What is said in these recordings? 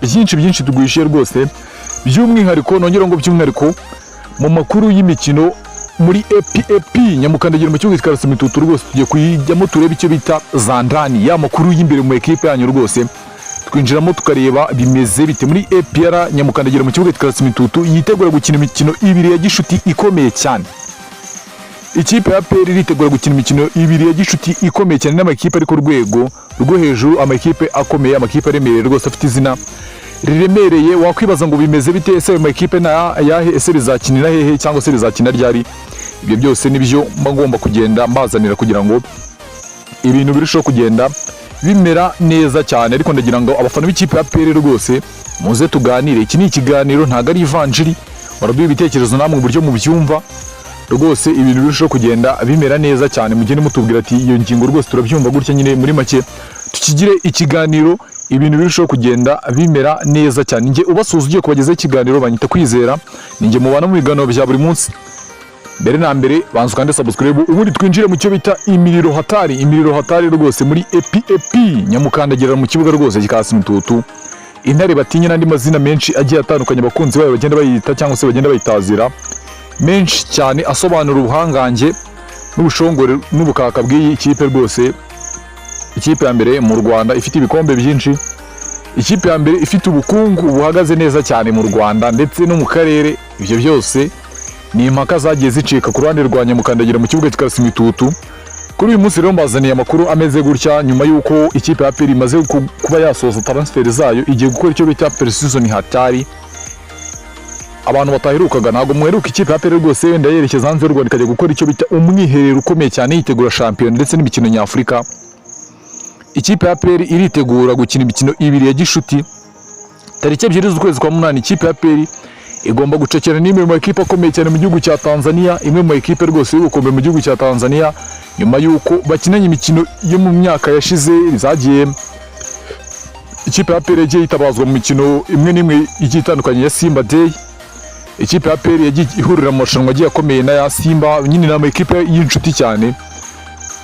Byinshi byinshi tuguhishiye rwose, by'umwihariko nongera ngo by'umwihariko mu makuru y'imikino muri APR nyamukandagira mu kibuga cya imitutu rwose, tugiye kuyijyamo turebe icyo bita zandani, ya makuru y'imbere mu ekipe yanyu rwose. Twinjiramo tukareba bimeze bite muri APR nyamukandagira mu kibuga cya imitutu, yitegura gukina imikino ibiri ya gishuti ikomeye cyane. Ikipe ya APR iritegura gukina imikino ibiri ya gishuti ikomeye cyane n'amakipe ari ku rwego rwo hejuru, amakipe akomeye, amakipe aremereye rwose, afite izina riremereye. Wakwibaza ngo bimeze bite? Ese ayo makipe na ayahe? Ese bizakinira hehe cyangwa se bizakina ryari? Ibyo byose nibyo mba ngomba kugenda mbazanira kugira ngo ibintu birusheho kugenda bimera neza cyane. Ariko ndagira ngo abafana b'ikipe ya APR rwose muze tuganire. Iki ni ikiganiro, ntabwo ari ivanjiri. Baraduha ibitekerezo namwe uburyo mubyumva rwose, ibintu birushaho kugenda bimera neza cyane. Mugende mutubwira ati iyo ngingo rwose turabyumva gutya nyine. Muri make tukigire ikiganiro, ibintu birushaho kugenda bimera neza cyane. Njye ubasuhuza, ugiye kubagezaho ikiganiro, banyita Kwizera, ninjye mubana mu biganiro bya buri munsi. Mbere na mbere banza ukande subscribe, ubundi twinjire mu cyo bita imiriro hatari, imiriro hatari rwose muri APR nyamukandagira mu kibuga rwose kikasa imitutu. Intare batinya n'andi mazina menshi agiye atandukanye abakunzi bayo bagenda bayita cyangwa se bagenda bayitazira, menshi cyane asobanura ubuhangange n'ubushongore n'ubukaka bw'iyi kipe rwose. Ikipe ya mbere mu Rwanda ifite ibikombe byinshi, ikipe ya mbere ifite ubukungu buhagaze neza cyane mu Rwanda ndetse no mu karere. Ibyo byose ni impaka zagiye zicika ku ruhande rwa nyamukandagira mu kibuga kikasa imitutu. Kuri uyu munsi rero mbazaniye amakuru ameze gutya: nyuma y'uko ikipe ya APR imaze kuba yasoza transfer zayo, igiye gukora icyo bita pre-season hatari abantu bataherukaga. Ntabwo muheruka ikipe ya APR rwose wenda yerekeza hanze y'u Rwanda ikajya gukora icyo bita umwiherero ukomeye cyane, yitegura shampiyona ndetse n'imikino nyafurika. Ikipe ya APR iritegura gukina imikino ibiri ya gishuti. Tariki 2 z'ukwezi kwa munani, ikipe ya APR igomba gucakirana n'imwe mu makipe akomeye cyane mu gihugu cya Tanzania, imwe mu makipe rwose y'ubukombe mu gihugu cya Tanzania, nyuma y'uko bakinanye imikino yo mu myaka yashize zagiye ikipe ya APR yagiye yitabazwa mu mikino imwe n'imwe igiye itandukanye ya Simba Day. Ikipe ya APR yagiye ihurira mu marushanwa agiye akomeye n'aya Simba, nyine ni amakipe y'inshuti cyane.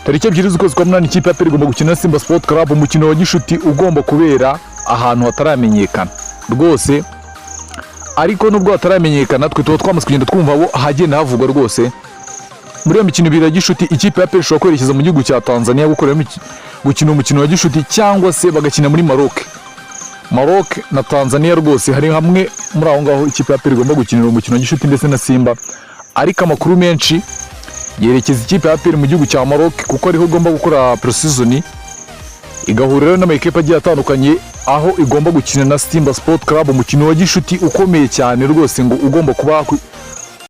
Tariki 2 z'ukwezi kwa munani, ikipe ya APR igomba gukina na Simba Sport Club, umukino wa gishuti ugomba kubera ahantu hataramenyekana rwose. Ariko nubwo hataramenyekana, twe tuba twamaze kugenda twumva abo ahagenda havugwa rwose. Muri iyo mikino ibiri ya gishuti, ikipe ya APR ishobora kwerekeza mu gihugu cya Tanzania gukoreramo gukina umukino wa gishuti, cyangwa se bagakina muri Maroc. Maroc na Tanzania rwose hari hamwe muri aho ngaho ikipe ya APR igomba gukinira umukino wa gishuti ndetse na Simba. Ariko amakuru menshi yerekeza ikipe ya APR mu gihugu cya Maroc, kuko ariho igomba gukora pre-season, igahurirayo n'amakipe agiye atandukanye, aho igomba gukina na Simba Sport Club umukino wa gishuti ukomeye cyane rwose, ngo ugomba kuba